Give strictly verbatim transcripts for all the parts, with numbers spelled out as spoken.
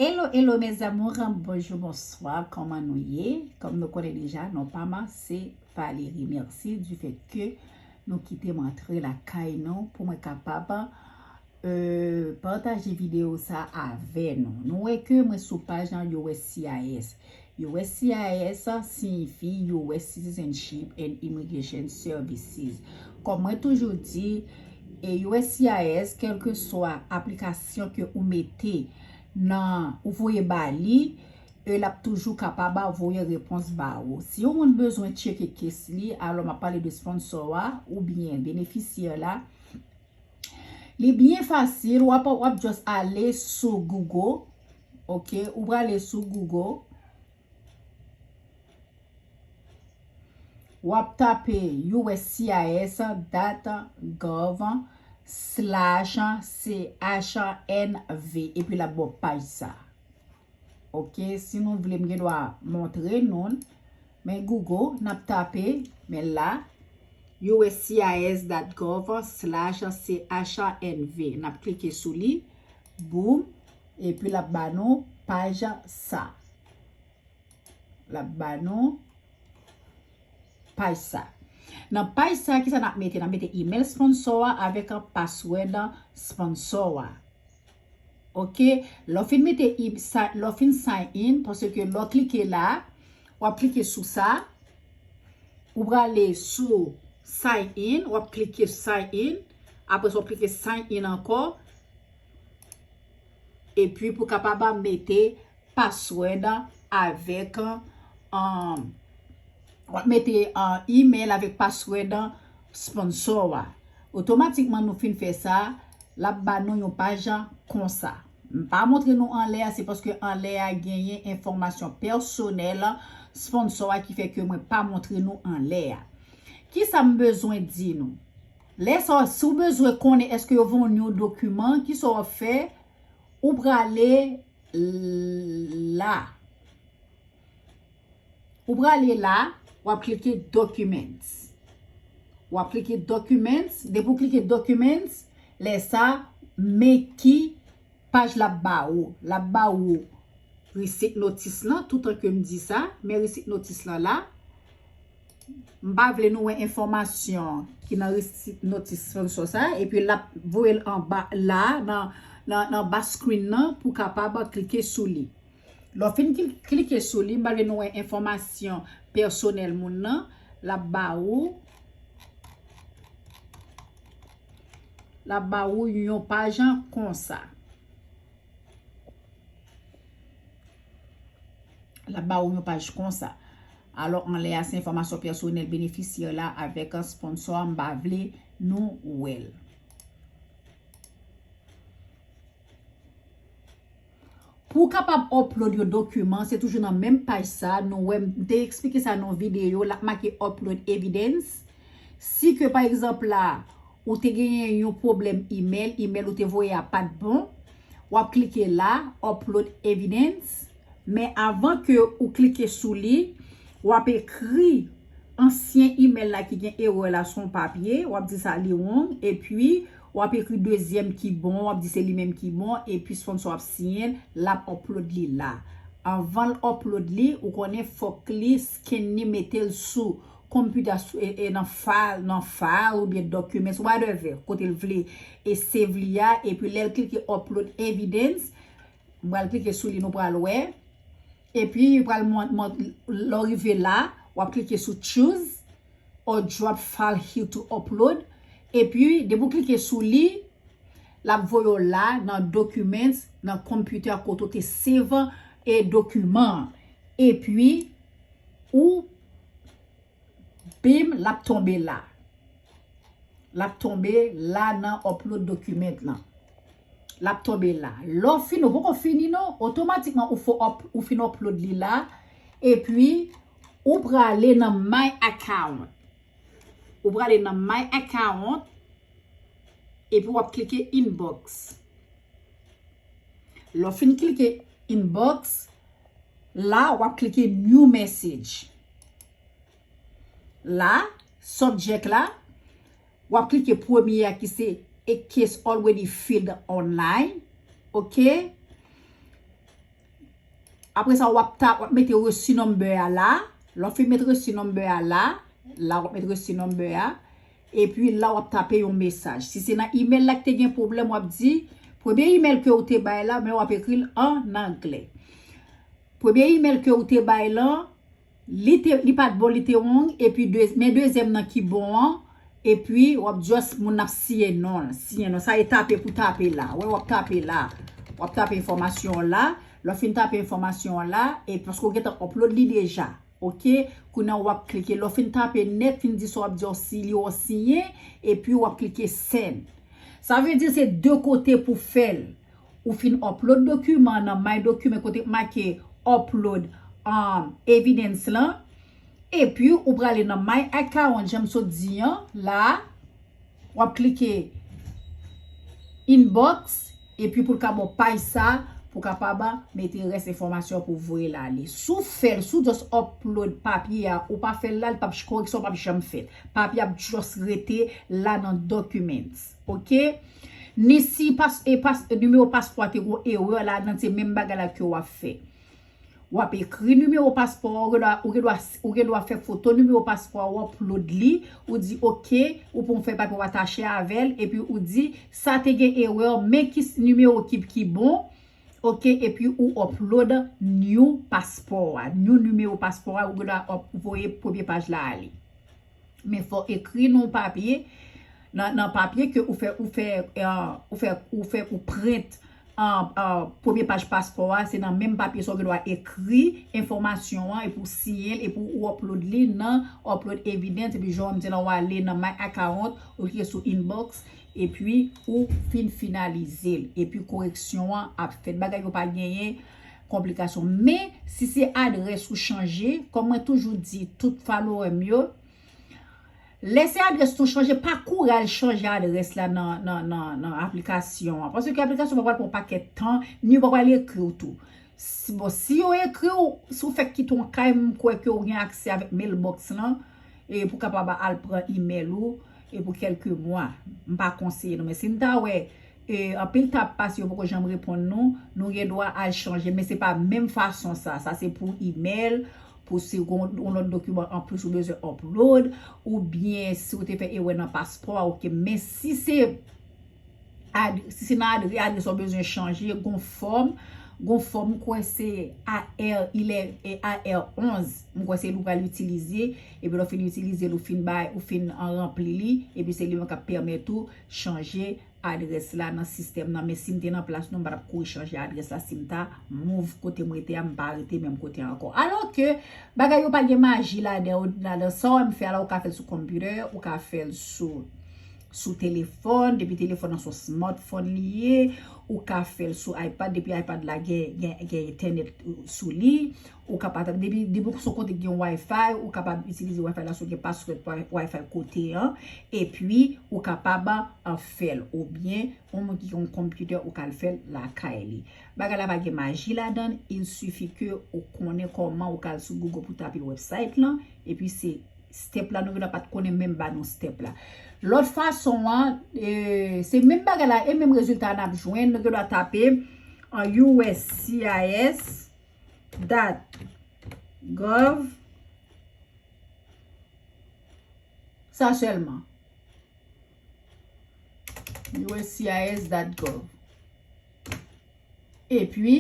Hello, hello mes amours, bonjou, bonswa, kòman nou ye? Kòm nou konnen deja, non pa m se Valérie. Mèsi du fait ke nou kite m antre lakay nou pou mwen kapab euh, pataje videyo sa avè nou. Nou wè ke mwen sou paj nan U S C I S. U S C I S siyifi U S Citizenship and Immigration Services. Kòm mwen toujou di, e U S C I S, kèlkeswa aplikasyon ke ou mete nan, ou voye ba li, e l ap toujou kapab voye repons ba ou. Si yon moun bezwen tcheke case li, alò m ap pale de sponsor a oubyen benefisyè la, li byen fasil, w ap, w ap just ale sou Google, ok, ou prale sou Google, w ap tape U S C I S dot gov slash C H N V, epi l ap ba w paj sa. Ok, si nou vle, m gen dwa montre nou l. Men Google, n ap tape, men la, U S C I S dot gov slash C H N V. N ap klike sou li, boum, epi l ap ba nou paj sa. L ap ba nou paj sa. Nan paj sa, kisa n ap mete? N ap mete email sponsor a avèk password sponsor a. Ok, lè w fin mete, lè w fin sign in, paske lè w klike la, w ap klike sou sa, ou prale sou sign in, w ap klike sign in, apre sa w ap klike sign in ankò, epi pou kapab mete password avèk, um, w ap mete, uh, email avèk password sponsor a. Otomatikman nou fin fè sa, l ap ba nou yon paj konsa. M pa montre nou anlè a, se paske anlè a genyen enfòmasyon pèsonèl sponsor a ki fè ke mwen pa montre nou anlè a. Kisa m bezwen di nou? Lè sa, si w bezwen konnen èske yo voye w yon dokiman, kisa w ap fè? Ou prale la. Ou prale la, w ap klike Documents. W ap klike Documents. Depi w klike Documents, lè sa, men ki paj l ap ba ou. L ap ba ou receipt notice lan, toutan ke m di sa, men receipt notice lan la. M pa vle nou wè enfòmasyon ki nan receipt notice sponsor sa, epi l ap voye l anba la, nan, nan, nan ba screen nan, pou kapab klike sou li. Lè w fin kli-, klike sou li, m pa vle nou wè enfòmasyon pèsonèl moun nan, l ap ba ou, l ap ba ou yon paj konsa. L ap ba ou yon paj konsa. Alò, anlè a, se enfòmasyon pèsonèl benefisyè la avèk sponsor a, m pa vle nou wè l. Pou w kapab upload yon dokiman, se toujou nan menm paj sa, nou wè, m te eksplike sa nan yon videyo, l ap make upload evidence. Si ke, pa egzanp la, ou te genyen yon pwoblèm email, email ou te voye a pa t bon, w ap klike la, upload evidence. Men avan ke ou klike sou li, w ap ekri ansyen email la ki gen erè la sou yon papye, w ap di sa li wrong, epi w ap ekri dezyèm ki bon, w ap di se li menm ki bon, epi sponsor ap siyen l, l ap upload li la. Anvan l upload li, ou konnen fòk li scan li, mete l sou computer, sou, e, e, nan file, nan file oubyen documents, whatever, kote l vle, e save li a, epi lè l klike upload evidence, m pral klike sou li, nou pral wè. Epi, li pral mont, mont, lè w rive la, w ap klike sou choose or drop file here to upload. Epi, depi w klike sou li, l ap voye w la nan documents, nan computer kote w te save e dokiman an. Epi, ou Bim, l ap tonbe la. L ap tonbe la nan upload document lan. L ap tonbe la. Lè w fin, ou poko fini non, otomatikman ou fo up-, ou fin upload li la. Epi, ou prale nan My Account. Ou prale nan My Account. Epi w ap klike Inbox. Lè w fin klike Inbox, la w ap klike New Message. La, subject la, w ap klike premye a ki se A case already filled online. Ok? Apre sa, w ap ta, w ap mete resi number a la. Lè w fin met resi number a la, la w ap met resi number a. Epi la w ap tape yon mesaj. Si se nan email la ki te gen pwoblèm, w ap di, premye email ke w te bay la, men w ap ekri l an anglè. Premye email ke w te bay lan, li te, li pa t bon, li te wrong, epi de, men dezyèm nan ki bon an, epi w ap just moun ap siyen non l, siyen non. Sa e tape pou tape la. Wè, w ap tape la. W ap tape enfòmasyon la. Lè w fin tape enfòmasyon la, e paske w gentan upload li deja. Oke? Kounye a w ap klike. Lè w fin tape nèt, fin di sa w ap di, w si li w siyen, epi w ap klike send. Sa vle di se de kote pou fè l. Ou fin upload dokiman nan My Document kote k make upload, um, evidence lan. Epi ou prale nan My Account, jan m sot di an, la, w ap klike inbox, epi pou l ka ba w paj sa, pou kapab mete rès enfòmasyon pou voye l ale. Si w fè l, si w just upload papye a, ou pa fè l la, l p ap, koreksyon p ap janm fèt. Papye ap just rete la nan documents. Oke? Ni si pas, e pas, nimewo paspò a te gon erè ladan, se menm bagay la ke w ap fè. W ap ekri nimewo paspò a, ou gen dwa, ou gen dwa, ou gen dwa fè foto nimewo paspò a, ou upload li, ou di oke, ou pran fèy papye w atache avè l, epi ou di sa te gen erè, men ki s-, nimewo ki, ki bon, oke, epi ou upload new paspò a, new nimewo paspò a, ou gen dwa up-, voye premye paj la ale. Men fò ekri nan papye, nan, nan papye ke ou fè, ou fè, eh, ou fè, ou fè, ou print, eh, eh, premye paj paspò a, se nan menm papye sa w gen dwa ekri enfòmasyon an, epi w siyen l, epi w upload li nan upload evidence, epi jan m di la, w ale nan My Account, ou klike sou inbox, epi ou fin finalize l, epi koreksyon an ap fèt. Bagay yo pa genyen konplikasyon. Men, si se adrès ou chanje, kòm mwen toujou di tout follower m yo, lè se adrès nou chanje, pa kouri al chanje adrès la nan, nan, nan, nan aplikasyon an. Paske aplikasyon pa pral pran pakèt tan, ni yo pa pral ekri w tou. Si, bon, si yo ekri w, si w fèk kite yon kay, m kwè ke w gen aksè avèk mailbox lan, e pou kapab al pran email ou, e pou kèlke mwa. M pa konseye nou, men si n ta wè, e, anpil tan ap pase, yo poko janm reponn nou, nou gen dwa al chanje, men se pa menm fason sa. Sa se pou email, pou si gon yon lòt dokiman anplis ou bezwen upload, oubyen si w te fè erè nan paspò a, oke. Men si se ad-, si se nan adre-, adrès ou bezwen chanje, gon fòm, gon fòm, m kwè se A R, ilè, e, A R onz, m kwè se li w pral itilize, epi lè w fin itilize l, ou fin bay, ou fin, an, ranpli li, epi se li menm k ap pèmèt ou chanje adrès la nan sistèm nan. Men si m te nan plas nou, m pa t ap kouri chanje adrès la. Si m ta move kote m rete a, m pa rete menm kote a ankò. Alò ke bagay yo pa gen maji ladan, ladan sa w wè m fè a la, ou ka fè l sou computer, ou ka fè l sou, sou telefòn, depi telefòn nan se yon smartphone li ye, ou ka fè l sou iPad, depi iPad la gen, gen, gen entènèt sou li, ou kapab, depi, depi w sou kote ki gen Wi-Fi, ou kapab itilize Wi-Fi la si w gen password Wi-, Wi-Fi kote an, epi ou kapab, an, fè l, oubyen yon moun ki gen yon konpitè, ou ka al fè l lakay li. Bagay la pa gen maji ladan l, il suffit ke ou konnen kòman ou ka al sou Google pou tape website lan, epi se step la, nou gen dwa pa t konnen menm ba nou step la. Lòt fason an, e, se menm bagay la, e menm rezilta n ap jwenn, nou gen dwa tape, an, U S C I S dot gov, sa sèlman. U S C I S dot gov. Epi,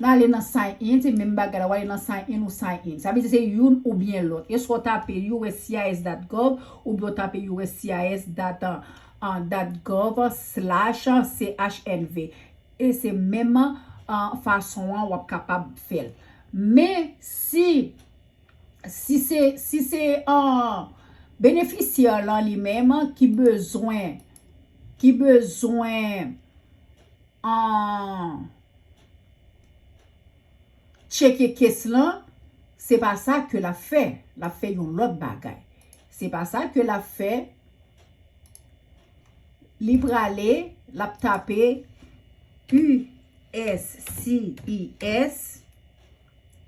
n ale nan sign in, se menm bagay la, w ale nan sign in ou sign in. Sa vle di se youn oubyen lòt. E swa w tape U S C I S dot gov oubyen w tape U S C I S dot, uh, uh, dot gov slash C H N V. E se menm, uh, fason an w ap kapab fè l. Men, si, si se, si se, uh, benefisyè lan li menm ki bezwen, ki bezwen, an, tcheke case lan, se pa sa ke l ap fè. L ap fè yon lòt bagay. Se pa sa ke l ap fè. Li prale, l ap tape U S C I S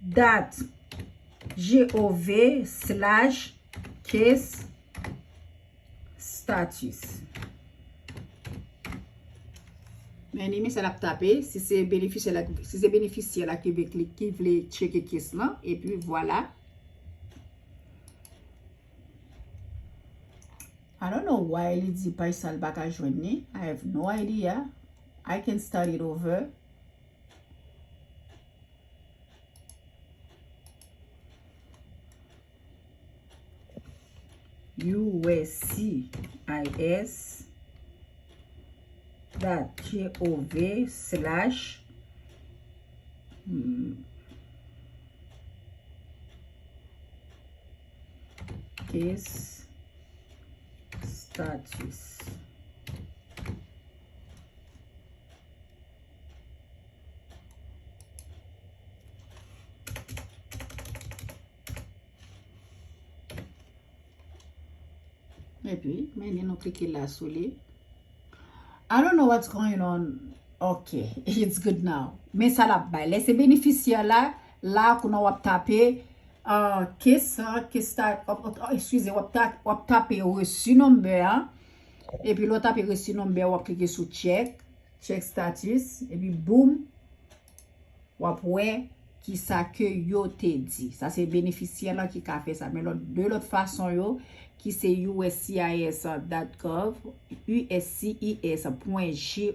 dot gov slash case status. Men ni men sa l ap tape, si se benefisyè la, si se benefisyè la ki vle klik, ki vle tcheke case lan, epi vwala. I don't know why li di paj sa l pa ka jwenn li. I have no idea. I can start it over. U S C I S dot gov slash, hmm, case status. Epi, men nou klike la sou li. I don't know what's going on. Ok, it's good now. Men sa l ap bay. Lè se benefisyè la, la kounye w ap tape, uh, case, uh, case ta, w ap, w ap, eskize, w ap ta, w ap tape reçu number an. Epi lè w tape reçu number, w ap klike sou check, check status, epi boom, w ap wè kisa ke yo te di. Sa se benefisyè lan ki ka fè sa. Men lòt, de lòt fason yo, ki se U S C I S dot gov, U S C I S pwen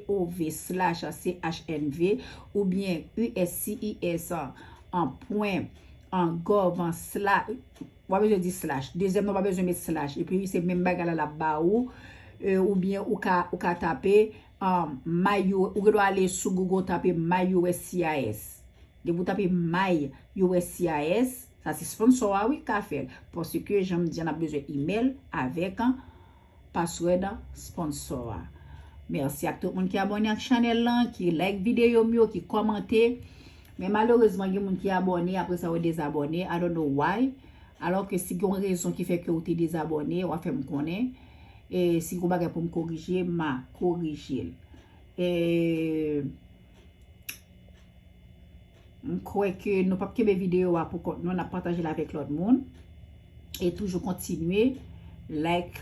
gov slash C H N V, oubyen U S C I S an pwen an gov an slash, w pa bezwen di slash. Dezyèm nan, w pa bezwen met slash. Epi se menm bagay la l ap ba ou, e, oubyen ou ka, ou ka tape, um, my U, ou gen dwa ale sou Google tape my U S C I S. Depi w tape my U S C I S, sa se sponsor a wi k ka fè l. Paske jan m di an, n ap bezwen email avèk, an, password sponsor a. Mèsi ak tout moun ki abòne ak chanèl lan, ki like videyo m yo, ki kòmante. Men malerezman, gen moun ki abòne, apre sa yo dezabòne. I don't know why. Alò ke si gen yon rezon ki fè ke ou te dezabòne, w a fè m konnen. E si gen yon bagay pou m korije, m a korije l. E m kwè ke nou p ap kenbe videyo a pou kont nou, n ap pataje l avèk lòt moun. E toujou kontinye like,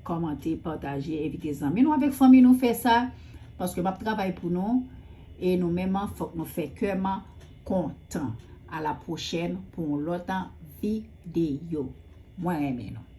kòmante, pataje, envite zanmi nou avèk fanmi nou fè sa. Paske m ap travay pou nou. E nou menm, fòk nou fè kè m kontan. A la pwochèn pou yon lòt videyo. Mwen renmen nou.